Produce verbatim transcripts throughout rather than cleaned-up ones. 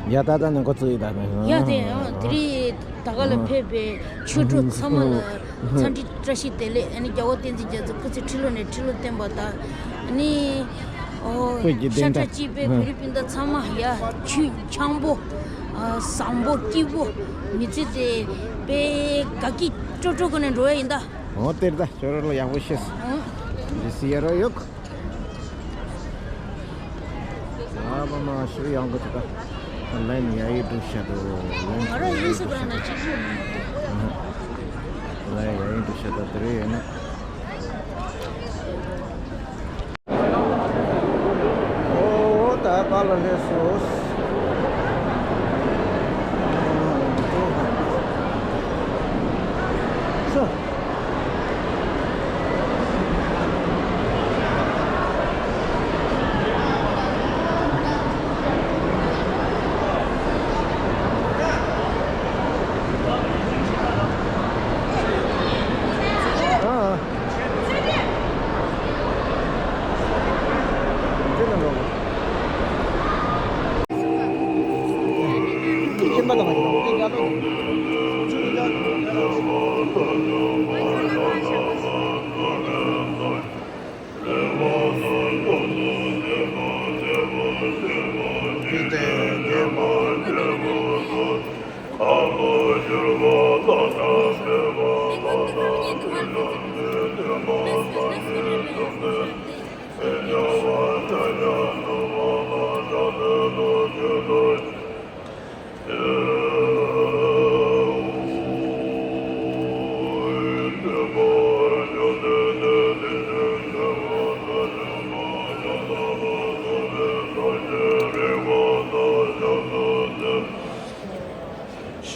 ཡ་ད་ལྟ་ནས་འགོ་བཙུགས་ཡིན་ད་ནི། ཡ་དེ་ཡང་དེ་རིང་ད་ག་ལ་ཕེབས་པའི་ཆོས་གྲོགས་ཚང་མ་ལ་འཚམས་འདྲི་བཀྲ་ཤིས་བདེ་ལེགས། ཨ་ནི་རྒྱལ་བ་བསྟན་འཛིན་རྒྱ་མཚོ་སྐུ་ཚེ་ཁྲི་ལོ་ནས་ཁྲི་ལོ་བརྟན་པ་དང་། ཨ་ནི་ཨོ་བོད་ཀྱི་བདེན་ཤ་ཁྲག་གཅིག་པའི་བོད་རིགས་སྤུན་ཟླ་ཚང་མ་ཡ་ཆུ་འཆམ་པོ་བཟང་པོ་སྐྱིད་པོ་མི་ཚེ་དེ་དཔེ་དགའ་སྐྱིད་སྤྲོ་སྤྲོ་སྒོ་ནས་འགྲོ་ཡ་ཡིན་ད། འོ་དེར་ད་ཁྱོད་རང་ལ་ཡག་པོ་ཤེས། ཨོ་ཇི་སི་ཡ་རོ་ཡོད། ཨ་མ་མ་ཤི་ཡང་གོ་ཐུག་ལན་ཡ་ཡི་འགྲུབ་ཤ་དོ། ང་རང་ཡིན་སུ་གང་ན་གཅིག་པུ་མི་འདུག་ལན་ཡ་ཡི་འགྲུབ་ཤ་དོ་དེ་རེད་ཡོད་ན། ཨོ་ད་པཱ་ལགས་སླེབས་སོང་། སོ།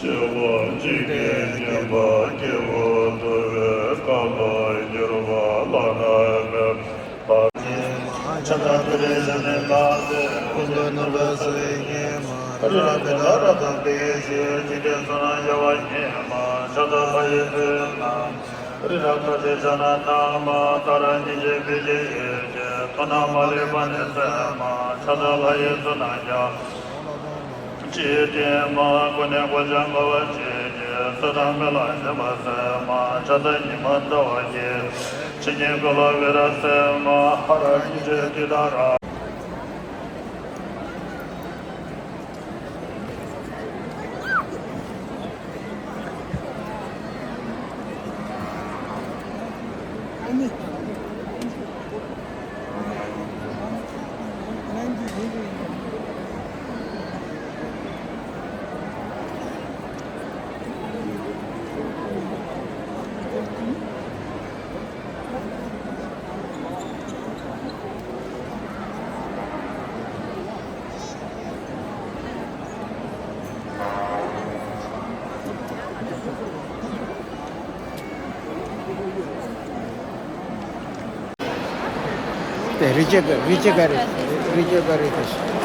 ཤེས་པ་འཇིག་རྟེན་མཁྱེན་པ་སྐྱེས་བུ་ཐུབ་པའི་བཀའ་བསྒྱུར་བ་བླ་ན་མེད་པ། ཕྱག་འཚལ་ཏུ་རེ་ཞབས་ནས་བཀའ་སྩལ་ཀུན་ཏུ་ནུས་པ་སུ་ཡིས་མཁྱེན་མ། རི་རབ་མི་ལ་རབ་དང་བདེ་ཞིང་འཇིག་རྟེན་གསུམ་ན་རྒྱལ་བ་ཉིད་མ། ཕྱག་འཚལ་ལྷ་ཡི་བུ་རྣམས། རི་རབ་མཐོ་ཆེ་ཕྱག་ན་བསྣམས་མ། ཏཱ་ར་གཉིས་བརྗོད་བི་ཏི་ཡེ་ཤེས། ཐུབ་རྣམས་མ་ལུས་པ་ནི་སེམས་མ། ཕྱག་འཚལ་ལྷ་ཡི་གཙུག་ན་མཇལ། ཅེས་བསྟེན་མ། སྒོ་ནས་གོ་ཆ་འགོ་བ་བཅས་ཀྱི་ཚུལ་དང་མི་ལ་སྙན་པ་གསན་མ། ཕྱག་འཚལ་ཉི་མ་ཟླ་བ་གི་ཕྱི་ཉིན་ཀུན་ལ་བི་ར་གསན་མ། ཧ་ར་གཉིས་བརྗོད་ཏི་ཏ་ར། དེ་རི་ཅེ་ག་རི་ཅེ་ག་རི་རི་ཅེ་ག་རི་དེ།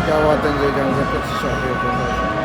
སྐྱབས་པ་བསྟན་འཛིན་རྒྱལ་མཚན་སྐུ་ཚེ་ཞབས་པད་བརྟན་པར་ཤོག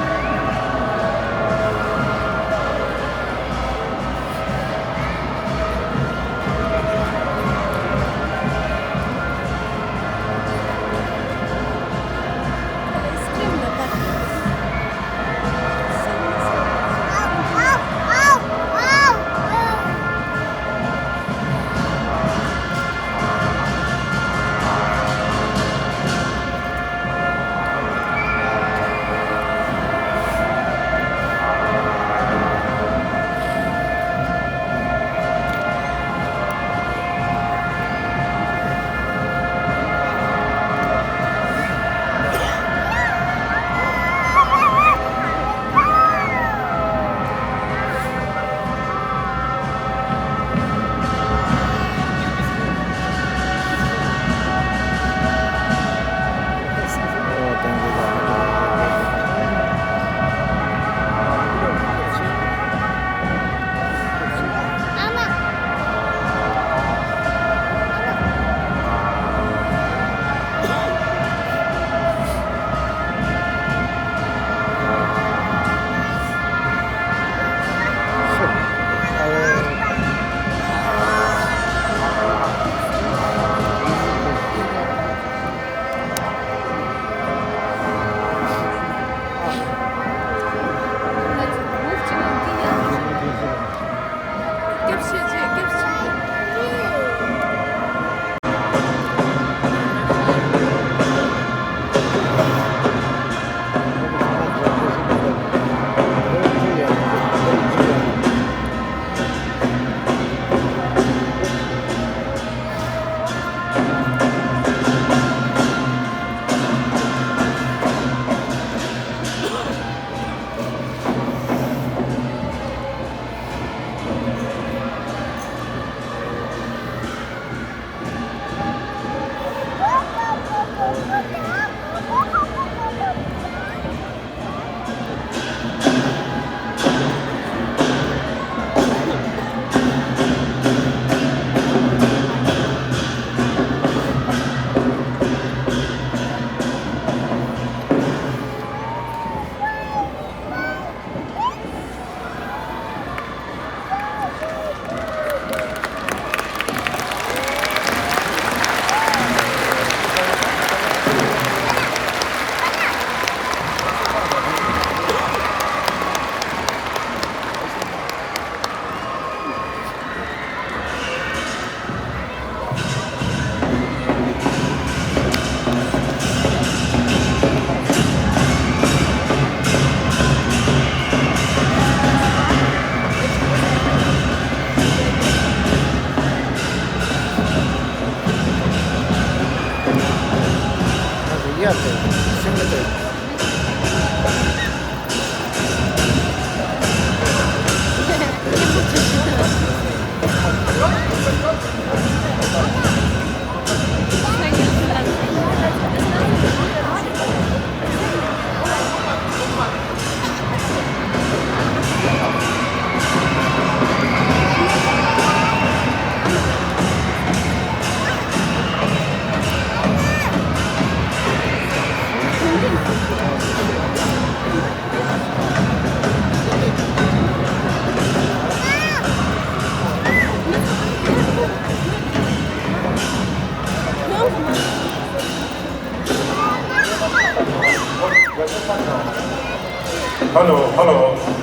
Hello, hello.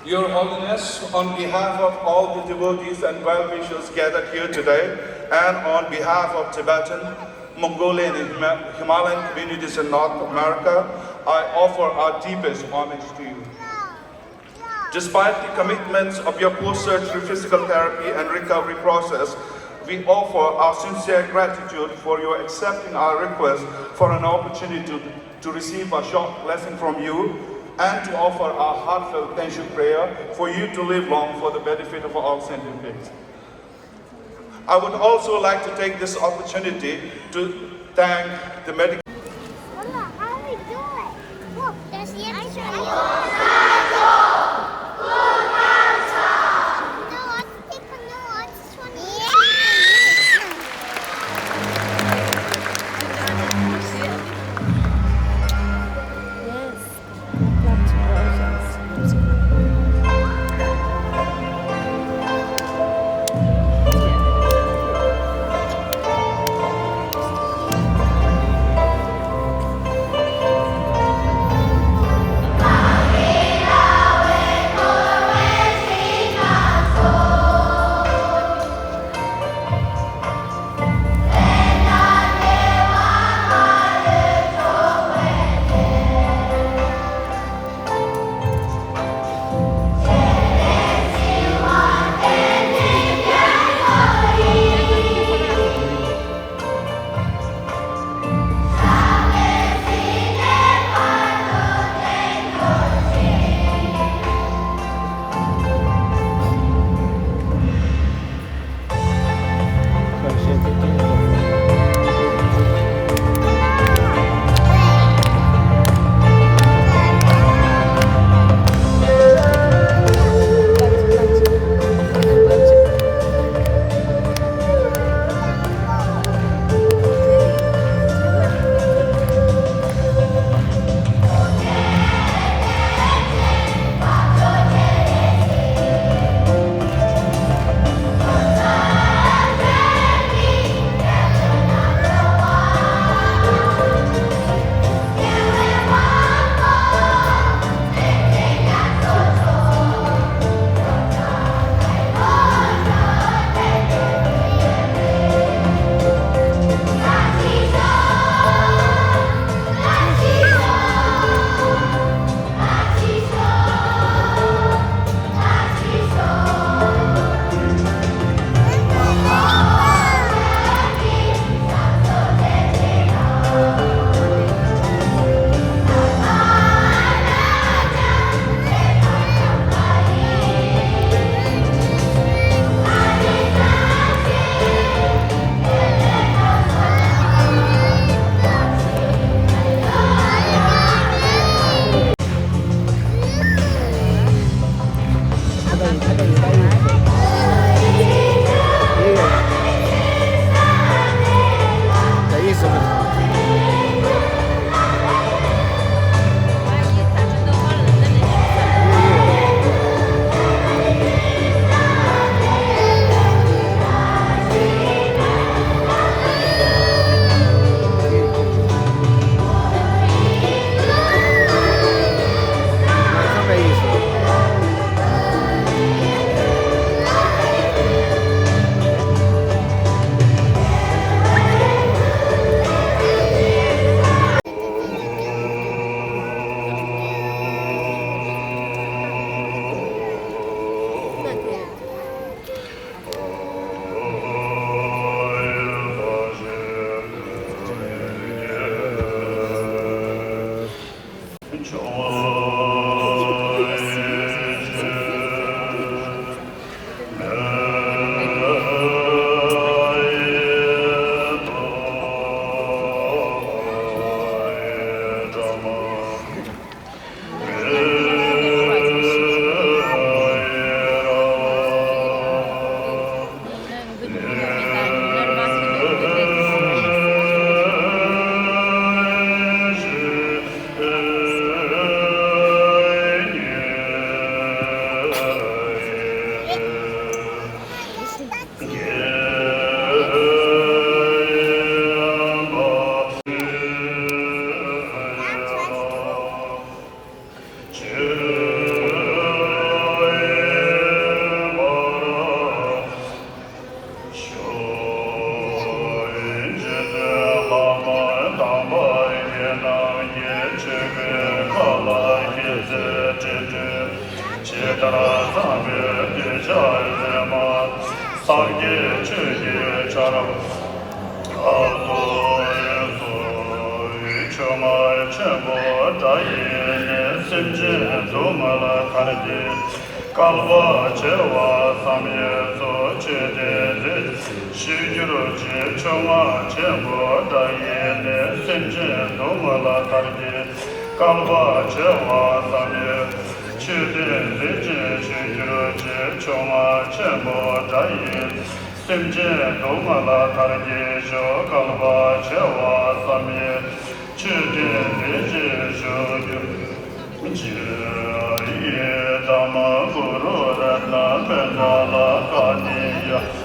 Your Holiness, on behalf of all the devotees and well-wishers gathered here today, and on behalf of Tibetan, Mongolian, and Hima-, Himalayan communities in North America, I offer our deepest homage to you. Despite the commitments of your post-surgery physical therapy and recovery process, we offer our sincere gratitude for your accepting our request for an opportunity to to receive a short blessing from you and to offer our heartfelt thank you prayer for you to live long for the benefit of all sentient beings. I would also like to take this opportunity to thank the medical Mama, how do we do it? Look, there's the extra. No, I think, no, I just want to. Yes. ཆེན་པོ་སྒྲ་ཡིས་ནི། སེམས་ཅན་སྡུག་བསྔལ་མཐར་གྱིས་བསྐལ་པ་བྱེ་བ་ཙམ་ཡོངས་སུ། མཆོད་རྟེན་མཛེས་བཞད་གྱུར་ཅིག་ཆོས་རྔ་ཆེན་པོ་སྒྲ་ཡིས་ནི། སེམས་ཅན་སྡུག་བསྔལ་མཐར་གྱིས་བསྐལ་པ་བྱེ་བ་ཙམ་ཡོངས། མཆོད་རྟེན་མཛེས་བཞད་གྱུར་ཅིག་ཆོས་རྔ་ཆེན་པོ་སྒྲ་ཡིས། སེམས་ཅན་སྡུག་བསྔལ་མཐར་གྱིས་ཤོག་བསྐལ་པ་བྱེ་བ་ཙམ་ཡོངས། མཆོད་རྟེན་མཛེས་བཞད་བཞད་གྱུར་ཅིག་ཡི་དམ་གུ་རུ་རཏྣ་པཎྜི་ཏ་ལ་ཀ་ནི་ཡ།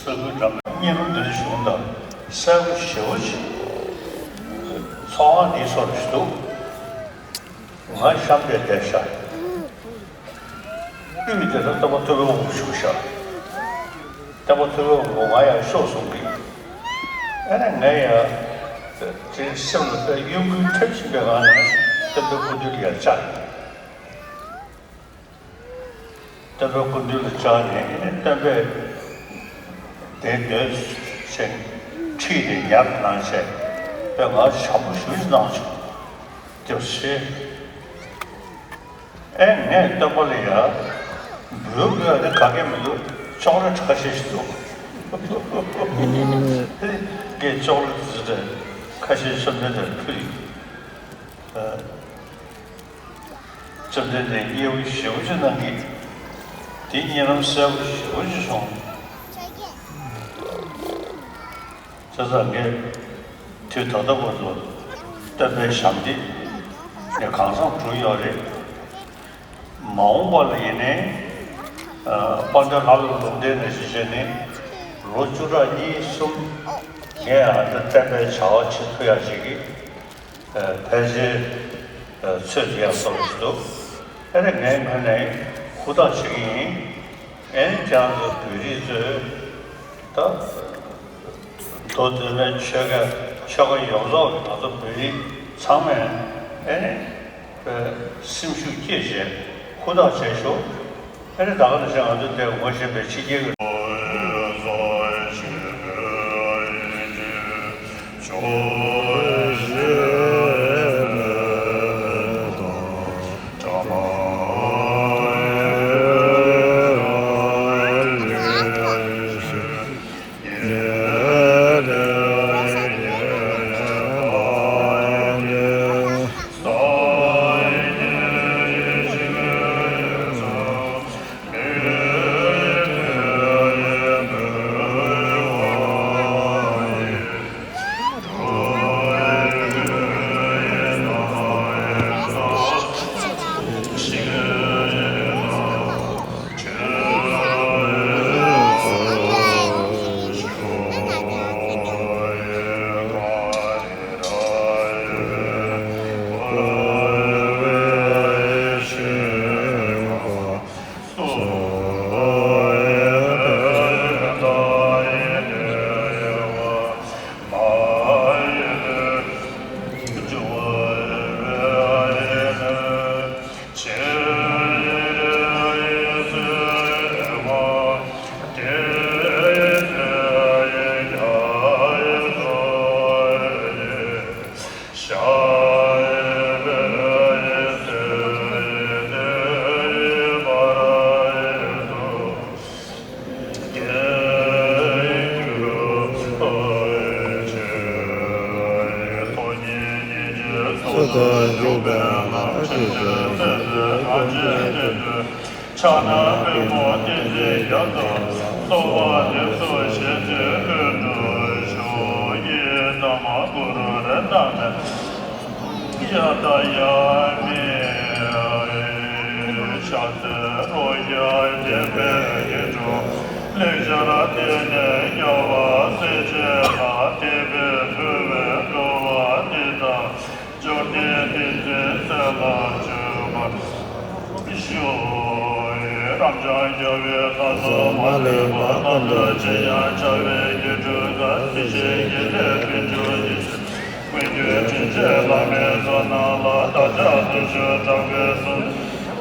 བསམ་བློ་བཏང་། བསྙེན་རུམ་འདིར་བྱུང་དང་། གསལ་པོ་ཞེ་པོ་ཅིག་ཚོར་བ་འདི་ཚོར་ཞིག་འདུག་ང་གཤམ་དེར་བསྡད་ཤག་དབུས་དེ་ལ་སྟོན་པ་ཐུབ་པའི་དབང་པོ་བཞུགས་ཤག་སྟོན་པ་ཐུབ་པའི་དབང་པོ་ང་ཡར་ཤོག་གསུང་གི། ཨ་ནི་ངས་ཡར་དེ་སེམས་ལ་དཔེ་གཡོ་འགུལ་ཐེབས་བཞིན་པའི་ངང་ནས་སྟོན་པའི་སྐུ་མདུན་ལ་ཡར་བཅར། སྟོན་པའི་སྐུ་མདུན་ལ་བཅར་ནས། སྟོན་པས་དེ་འདོན་བྱས། ཁྲིད་དེ་ཉར་གནང་བྱས། དཔེ་ང་བྱམས་པོ་ཞེ་པོ་ཅིག་གནང་བྱུང་། སྐྱབས་རྗེ། ཨེ་ངས་སྟོན་པ་ལ་ཡ་འབུལ་དགོས་ཡ་དེ་ག་གེ་མི་འདུག་ཅོག་ལེ་ཊི་ཁ་ཤས་ཤིག་འདུག་ངས་ཅོག་ལེ་ཊི་དེ་ཁ་ཤས་བཅོམ་ལྡན་འདས་ལ་ཕུལ་ཡིན། ཨ། བཅོམ་ལྡན་འདས་མཉེས་པོ་ཞེ་པོ་ཅིག་གནང་གི། དེ་གཉིད་ལམ་གསལ་པོ་ཞེ་པོ་ཅིག་བྱུང་། བྱས་ཙང་ངས་དུས་ད་ལྟ་བར་དུ་སྟོན་པའི་ཞབས་འདེགས་ངས་གང་འཚམ་བསྒྲུབས་ཡོད་རེད། མ་འོངས་པ་ལ་ཡིན་ནའི། ཨ། དཔལ་ལྡན་ལྷ་བླ་ལུང་བསྟན་ནས་བྱས་ནས་ལོ་བཅུ་ཕྲག་གཉིས་གསུམ་ངས་ཨ་ད་བསྟན་པའི་བྱ་བ་བྱེད་ཐུབ་ཡག་ཅིག་གི། ཨ། ཕལ་ཆེར། ཨ། ཚོད་བསྡད་ཡག་བཟོ་འདྲ་ཞིག་འདུག་ཨ་ནི་ངའི་ངོས་ནས་ཧུར་ཐག་བྱེད་ཀྱི་ཡིན། ཨ་ནི་ཁྱེད་རང་ཚོ་བོད་རིགས་ཚོས་ད་མདོ་སྟོད་སྨད་ཆོལ་ཁ་ཆོལ་ཁ་ཡོངས་རྫོགས་ཀྱི་ང་ཚོ་བོད་རིགས་ཚང་མས་ཨ་ནི་སེམས་ཤུགས་བསྐྱེད་བྱས་ཧུར་ཐག་བྱས་ཤོག་ཨ་ནི་ད་ག་ནང་བཞིན་ང་ཚོ་འདིར་ངོ་ཤེས་པའི་ཕྱི་རྒྱལ་གྱི། ཕྱག་ན་པདྨོ་བསྟན་འཛིན་རྒྱ་མཚོ། སོགས་པ་འདེབས་སོ་ཞེས་བྱའི་གླུ་འགྲོ་ཞོ། ཡི་དམ་གུ་རུ་རཏྣ་ཡ་ད་ཡ་མི་ཤ་ཚེ་རོ་ཡ་བདེ་བའི་ཡིད་འཕྲོག་ལེགས་སྦྱར་དེ་ནས་རྒྱལ་བ་སྲས་བཅས་ལ། དད་པས་ཕུལ་བའི་འགྲོ་བ་འདི་དག་འབྱོར་ལྡན་བསྟན་འཛིན་སྲས་ལ་བརྗོད་པར་ཞུ། རབ་འབྱམས་རྒྱལ་བའི་ལྷ་ཚོགས་མ་ལུས་པ། ལྷ་འདྲེ་ཅན་ཡང་བྱ་བའི་རྒྱལ་སྲས་དང་། དེ་བཞིན་གཤེགས་པའི་དཔལ་འབྱོར་ཡེ་ཤེས་མངོན་གྱུར་དྲིན་ཅན་བླ་མའི་ཚོགས་རྣམས་ལ། བདག་ཅག་བརྟུལ་ཞུགས་དྲག་པོས་གསོལ།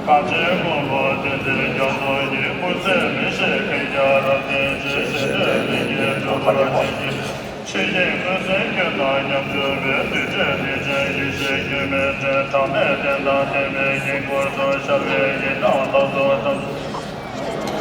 གངས་ཅན་མགོན་པོ་བསྟན་འཛིན་རྒྱ་མཚོ་ཡི། སྐུ་ཚེ་མི་ཤིགས་ཤིང་རྒྱ་རབ་བརྟན་ཅིང་། ཞི་བདེ་བདེ་སྐྱིད་འབྱུང་བར་བྱིན་གྱིས། ཆོས་དབྱིངས་ཀུན་གསལ་ཀུན་དང་མཉམ་སྦྱོར་བའི། རྡུལ་བྲལ་རྡུལ་ཕྲན་ཡེ་ཤེས་སྐྱོན་མེད་སྤྲིན། གྲངས་མེད་རྟེན་དང་བརྟན་པའི་དཀྱིལ་འཁོར་དུ། ཤར་བའི་ཡི་དམ་ལྷ་ཚོགས་ཐམས་ཅད་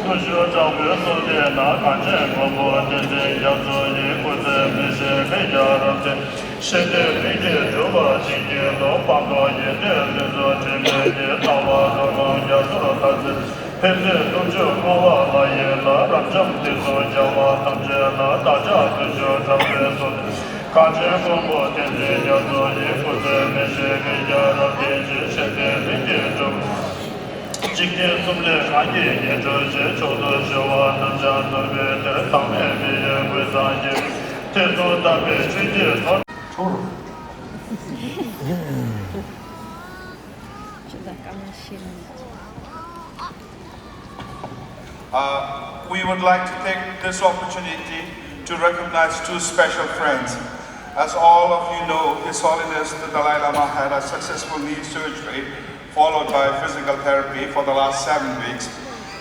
བརྟུལ་ཞུགས་དྲག་པོས་གསོལ་འདེབས་ན། གངས་ཅན་མགོན་པོ་བསྟན་འཛིན་རྒྱ་མཚོ་ཡི། སྐུ་ཚེ་མི་ཤིགས་ཤིང་རྒྱ་རབ་བརྟན། ཞི་བདེ་བདེ་སྐྱིད་འབྱུང་བར་བྱིན་གྱིས་རློབས། སྤངས་རྟོགས་ཡོན་ཏན་ལུས་སུ་དྲན་པའི་ཕྱིར། ལྟ་བ་རོ་ལངས་རྒྱ་མཚོར་ལྟ་ཚེ། ཕན་ཚུན་སྟོབས་བཅུ་མངའ་བ་ལྷ་ཡི་ལྷ། རབ་འབྱམས་བསྟན་སྲུང་རྒྱལ་བ་ཐམས་ཅད་ལ། བདག་ཅག་བརྟུལ་ཞུགས་དྲག་པོས་གསོལ། གངས་ཅན་མགོན་པོ་བསྟན་འཛིན་རྒྱ་མཚོ་ཡི། སྐུ་ཚེ་མི་ཤིགས་ཤིང་རྒྱ་རབ་བརྟན་ཅིང་། ཞི་བདེ་བདེ་སྐྱིད་འབྱུང་། འཇིག་རྟེན་གསུམ་ལས་གང་གིས་ཉེར་འགྲོ་ཞིང་། མཆོག་ཏུ་གཞོལ་བ་རྣམས་ཀྱང་འདུ་བའི་དེར། ཐོགས་མེད་མི་ཡི་ཀུན་བཟང་ཞིང་། ཐེར་ཟུག་དག་པའི་ཆོས་ཀྱི་ཚོགས། Uh, we would like to take this opportunity to recognize two special friends. As all of you know, His Holiness the Dalai Lama had a successful knee surgery followed by physical therapy for the last seven weeks.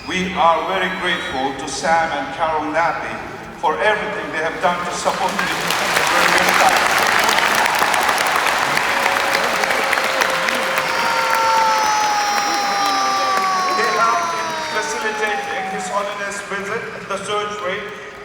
We are very grateful to Sam and Carol Nappi for everything they have done to support me during this time. They have been facilitating His Holiness' visit, the surgery,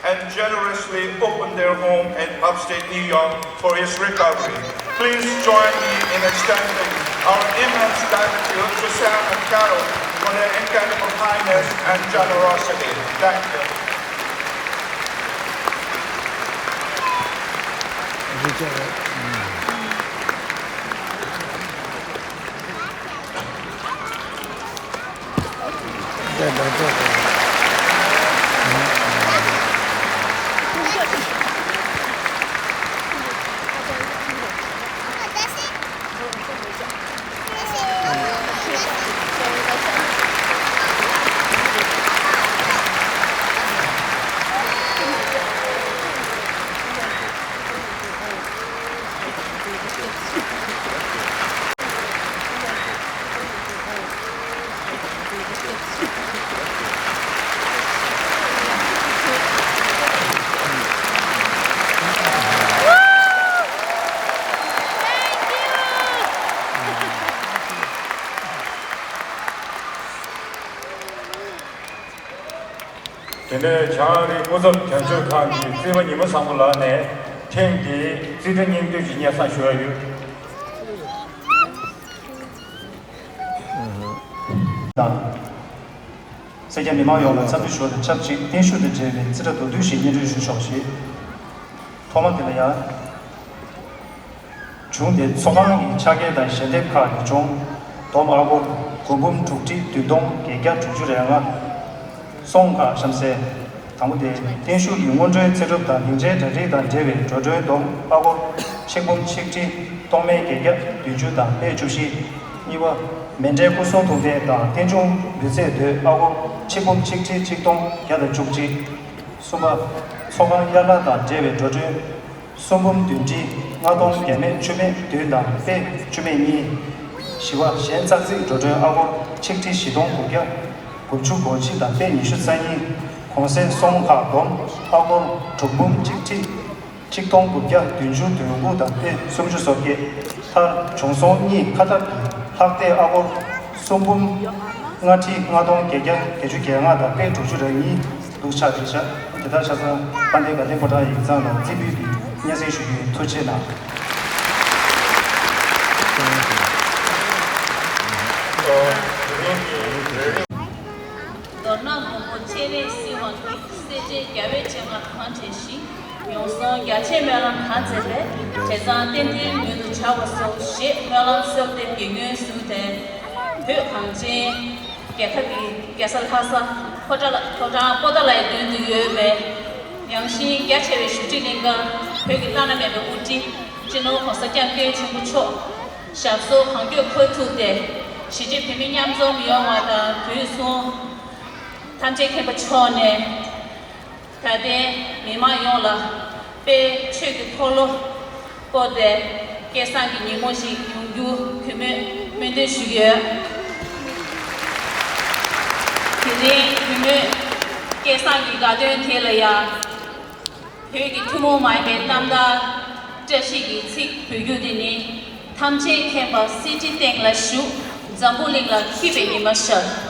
and generously opened their home in upstate New York for his recovery. Please join me in extending our immense gratitude to Sam and Carol for their incredible kindness and generosity. Thank you. དེ་ནས་བྱང་རི་སྐུ་ཚབ་བྱང་ཆུབ་ཁང་གི་རྩིས་པ་ཉི་མ་བཟང་པོ་ལགས་ནས་ཐེངས་འདིའི་རྩིས་ཁྲ་སྙིང་བསྡུས་ཀྱི་སྙན་སེང་ཞུ་ཡ་ཡོད། དང་། སེར་སྐྱ་མི་མང་ཡོངས་ལ་འཚམས་འདྲི་ཞུ་བ་དང་ཆབས་ཅིག་བརྟན་བཞུགས་དང་འབྲེལ་བའི་རྩིས་ཁྲ་མདོར་བསྡུས་ཤིག་སྙན་སྒྲོན་ཞུ་ཆོག་ཅིག་ཐོག་མ་དེ་ལ་ཡ། གཞུང་དེ་ཚོགས་ཁང་གི་ཕྱག་འཁྱེར་དང་ཞལ་འདེབས་ཁག་གི་གཅོང་། བསྡོམས་ཨ་སྒོར་དགུ་འབུམ་དྲུག་ཁྲི་བདུན་སྟོང་བརྒྱད་བརྒྱ་དྲུག་ཅུ་རེ་ལྔ། སོང་ཁག་གཤམ་གསལ། དང་པོ་དེ་བརྟན་བཞུགས་ཀྱི་སྔོན་འགྲོའི་ཚེ་སྒྲུབ་དང་སྡིངས་ཆའི་གྲ་སྒྲིག་དང་འབྲེལ་བའི་འགྲོ་གྲོན་བསྡོམས་ཨ་སྒོར་ཆིག་འབུམ་ཆིག་ཁྲི་སྟོང་མེད་བརྒྱད་བརྒྱ་བདུན་ཅུ་དང་པད་བཅུ་བཞི། གཉིས་པ། མཎྜལ་སྐུ་གསུང་ཐུགས་རྟེན་དང་རྟེན་འབྱུང་འབུལ་ཚད་དོད་ཨ་སྒོར་ཆིག་འབུམ་ཆིག་ཁྲི་ཆིག་སྟོང་བརྒྱ་དང་བཅུ་གཅིག། གསུམ་པ། ཚོགས་ཁང་དབྱར་གླ་དང་འབྲེལ་བའི་འགྲོ་གྲོན། གསུམ་འབུམ་བདུན་ཁྲི་ལྔ་སྟོང་བརྒྱ་མེད་བཅུ་མེད་བདུན་དང་པད་བཅུ་མེད་གཉིས། བཞི་པ། གཞན་ཙག་ཙིག་འགྲོ་གྲོན་ཨ་སྒོར་ཆིག་ཁྲི་བཞི་སྟོང་དགུ་བརྒྱ་དགུ་བཅུ་གོ་གཅིག་དང་པད་ཉི་ཤུ་རྩ་གཉིས། གོང་གསལ་སོང་ཁག་བསྡོམས་ཨ་སྒོར་དྲུག་འབུམ་གཅིག་ཁྲི་ཆིག་སྟོང་དགུ་བརྒྱ་བདུན་ཅུ་དོན་དགུ་དང་པད་སུམ་ཅུ་སོ་བརྒྱད། མཐར་བྱུང་སོང་གཉིས་ཁ་ཐབས་ཀྱི་ལྷག་བསྡད་ཨ་སྒོར་གསུམ་འབུམ་ལྔ་ཁྲི་ལྔ་སྟོང་བརྒྱད་བརྒྱ་བརྒྱད་ཅུ་གྱ་ལྔ་དང་པད་དྲུག་ཅུ་རེ་གཉིས། འདུག་ཆགས་བསྡད་ཤག་དེ་ལྟར་ཆ་ཚང་དཔལ་ལྡན་དགའ་ལྡན་ཕོ་བྲང་ཡིག་ཚང་ལ་རྩིས་འབུལ་གྱི་སྙན་སེང་ཞུ་རྒྱུ་ཡིན། ཐུགས་རྗེ་གནང་། མདོར་ན་མགོན་པོ་སྤྱན་རས་གཟིགས་དབང་གིས་སྲས་བཅས་རྒྱལ་བའི་སྤྱན་སྔར་གང་བྱས་ཤིང་། མྱོང་གསུམ་རྒྱ་ཆེའི་སྨོན་ལམ་གང་མཛད་པའི་དེ་ཚང་ཏན་ཏན་མྱུར་དུ་བྱ་བར་ཤོག་ཞེས་སྨོན་ལམ་གསོལ་འདེབས་ཀྱི་སྔོན་བྱོན་ཏེ། བོད་གངས་ཅན་རྒྱལ་ཁབ་ཀྱི་རྒྱལ་ས་ལྷ་ས་ཕོ་བྲང་ཕོ་བྲང་པོ་ཏཱ་ལའི་མདུན་དུ་ཡོད་པའི་ཡངས་ཤིང་རྒྱ་ཆེ་བའི་བཞུགས་ཁྲི་གླིང་གར་བོད་ཀྱི་བླ་ན་མེད་པའི་དབུ་ཁྲིད་སྤྱི་ནོར་༸གོང་ས་༸སྐྱབས་མགོན་ཆེན་པོ་མཆོག་ཞབས་སོར་གང་མགྱོགས་འཁོད་ཐུབ་སྟེ། གཞིས་བྱེས་བོད་མི་མཉམ་འཛོམས་ཡོང་བ་དང་དུས་མཚུངས། ཐམས་ཅད་མཁྱེན་པ་མཆོག་ནས་ད་ལྟའི་མི་མང་ཡོངས་ལ་དཔལ་ཆོས་ཀྱི་འཁོར་ལོ་བསྐོར་ཏེ་སྐལ་བཟང་གི་ཉིན་མོ་ཞིག་ཡོང་རྒྱུ་གུས་མོས་སྨོན་འདུན་ཞུ་གི་ཡོད། དེ་རིང་གུས་མོས་སྐལ་བཟང་གི་དགའ་སྟོན་དེ་ལ་ཡང་། བོད་ཀྱི་ཐུན་མོང་མ་ཡིན་པའི་རྣམ་ཐར་བཀྲ་ཤིས་ཀྱི་ཚིག་འབུལ་རྒྱུ་དེ་ནི། ཐམས་ཅད་མཁྱེན་པ་གསེར་ཁྲིའི་སྟེང་ལ་བཞུགས། འཛམ་བུ་གླིང་ལ་འཁྱུད་པའི་ཉི་མ་ཤར།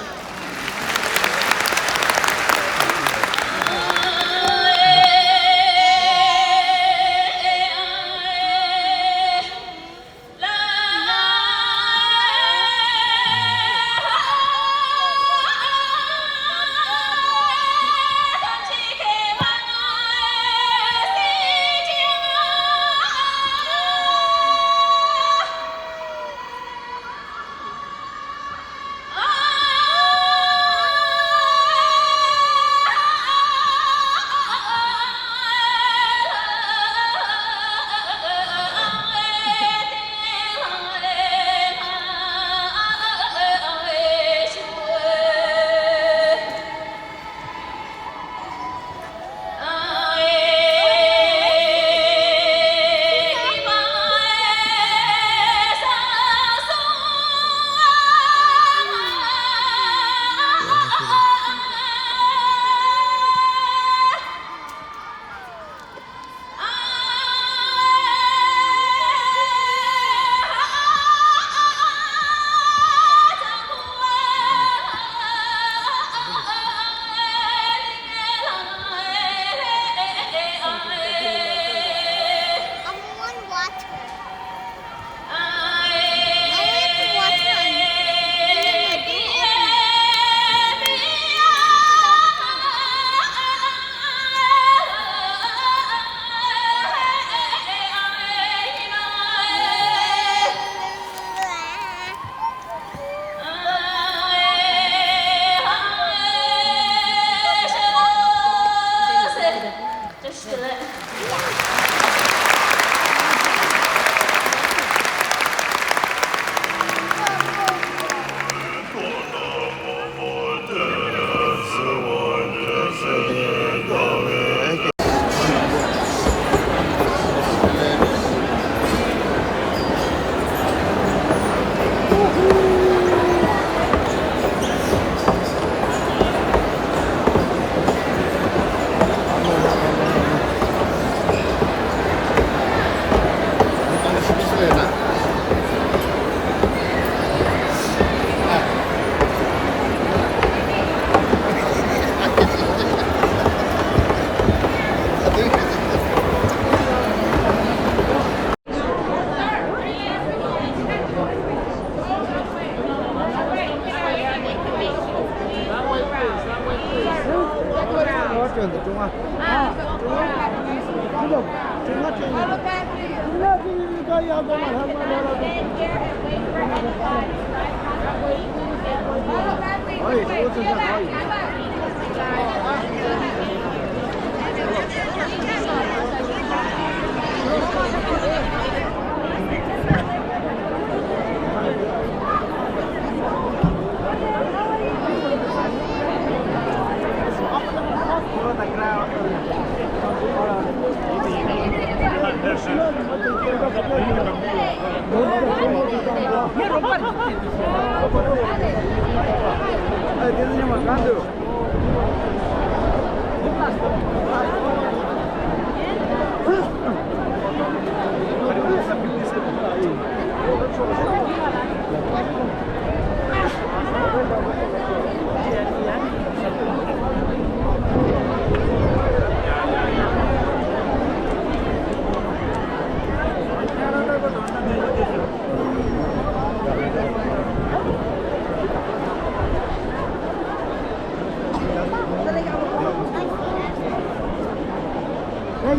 ཨ།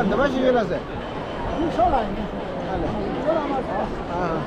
འདི་མ་ཞིག་ཡོད་ལ་ཟེར། ཨ་ལེ། ཨ།